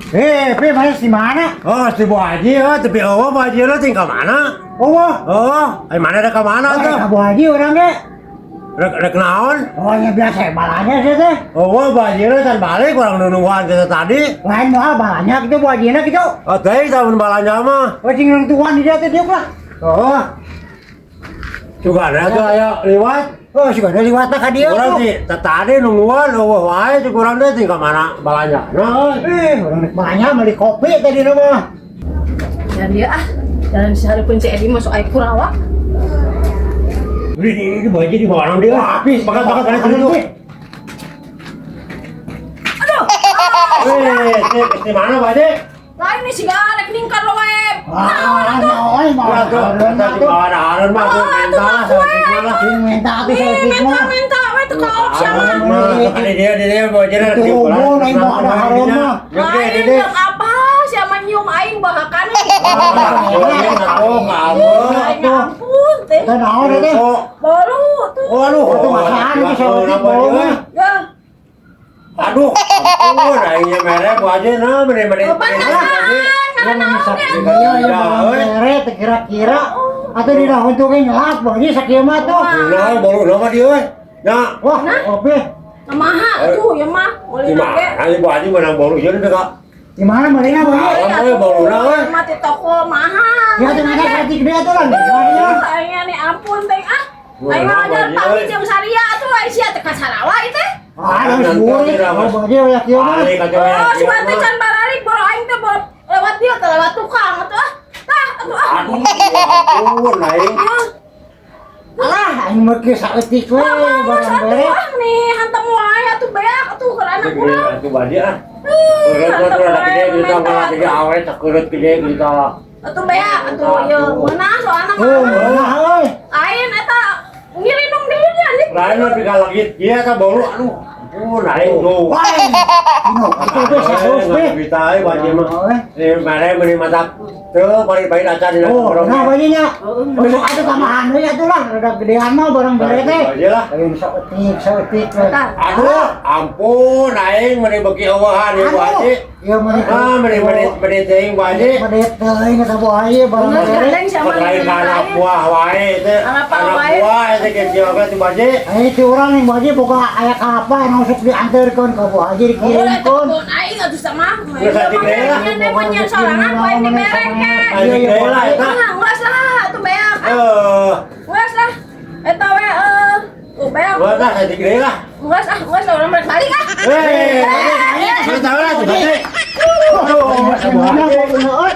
Eh, Pi, mana di mana? Oh, si Bu Haji, oh, tapi oh, Bu Haji lu tinggal mana? Oh, wah. Oh, ay mana ada ke mana Oh, tuh? ka Bu Haji urang ge. Rek rek naon? Oh, ya biasa balanya sih teh. Oh, wah, Bu Haji lu can balik kurang nungguan kita tadi. Lain moal balanya gitu Bu Haji na gitu. Oh, teh tahun balanya mah. Oh, cing tuan di dia teh diuk lah. Oh. Juga ada tuh ayo liwat. Oh, sih ada liwat ka dia Kurang tuh. sih, tadi nungguan, oh, wae tuh kurang deh tinggal mana balanya. Nah, Eh, urang rek balanya beli kopi tadi mah. Dan dia ah, jalan sehari pun si Edi masuk air kurawa. Ini Bu Haji di bawah dia. Habis, Makan makan makan itu. Aduh, Eh, di mana Bu Haji? Lain nih sih rek ningkar lo wae. Ah, naon mah. Wah, tuh, tadi bawa dahareun mah tuh minta lah, saya lah. Cing minta atuh Ih, saeutik minta mah. Minta we teu kaop sia mah. Kali dia dia Bu Haji rek Itu umur, aing mau ada harum mah. Lain jeung apa sia mah nyium aing bahakan. Oh, kamu. Aing ampun teh. Teh naon teh? Bolu tuh. Waduh, Itu masakan itu saeutik bolu mah. Ya, Aduh, ampun, aingnya mere Bu Haji nah meni-meni. Kebenaran, karena naon ge Iya, iya, mere teh kira-kira atau di daun tuh ge nyelap Bu Haji sakieu mah tuh. Nah, bolu nama dia euy. Nah, Wah, kopi. Kumaha tuh ya mah, meuli gimana ge. Ibu Haji menang bolu ieu teh Kak? Di mana meulina Bu Haji? Alam euy boluna euy. Mah di toko mahal. Ya tuh mana saeutik dia tuh lah. Gimana ya? Aing nih ampun teh ah. Aing mah ajar pagi jeung saria atuh ai sia teh ka Sarawak ieu teh. Ah, harus burit. Oh, Bu Haji ya kieu mah. Balik atuh ya. Oh, sugan teh can baralik boro aing teh boro lewat dia teh lewat tukang atuh ah. Tah atuh ah. Aduh, ya ampun aing. Ya. Alah, aing mah kieu saeutik we Ah, barang bere. ah nih hantem wae atuh beak atuh keur anak urang. Atuh Bu Haji ah. Urang tuh ada gede gitu, malah gede awet sakeurut gede gitu. Atuh beak atuh ieu meunah soalna Oh, mah. meunah euy. Lain eta ngirinung di dieu nih. Lain lebih kalagit dia ka bolu aduh. Ampun aing tuh. Wah, Dino, itu teh saus we. Bisa euy Bu Haji mah. Ini mere meuni matak teu balik-balik acan dina Oh, nah bajunya. Oh, atuh tambahan we atuh lah, rada gedean mah barang bere teh. Aja lah. Lain saeutik, saeutik we. Tah. Aduh, ampun aing meuni beuki eueuhan ieu Bu Haji. Ieu meuni Ah, meuni meuni meuni teuing Bu Haji. Meuni teuing eta Bu Haji barang Geus bere. gandeng sia mah. Lain ka anak buah wae teh. Anak Anak wae. buah teh kieu oge teh Bu Haji. Eh, itu urang nih Bu Haji boga aya kalapa anu sok dianterkeun ka Bu Haji Ulah eta dikirimkeun. kebun aing atuh sama. Geus saeutik deui lah. Nya mah nyen sorangan ku aing dibere ke. Aing deui lah eta. Ah, geus lah atuh beak. Eh, Geus lah. Eta we eh tuh beak. gua tah saeutik deui lah. Geus ah, geus lah urang balik ah. Eh, sudah tahu lah tuh, Bu Haji. Aduh, Bu Haji. Mana boluna euy.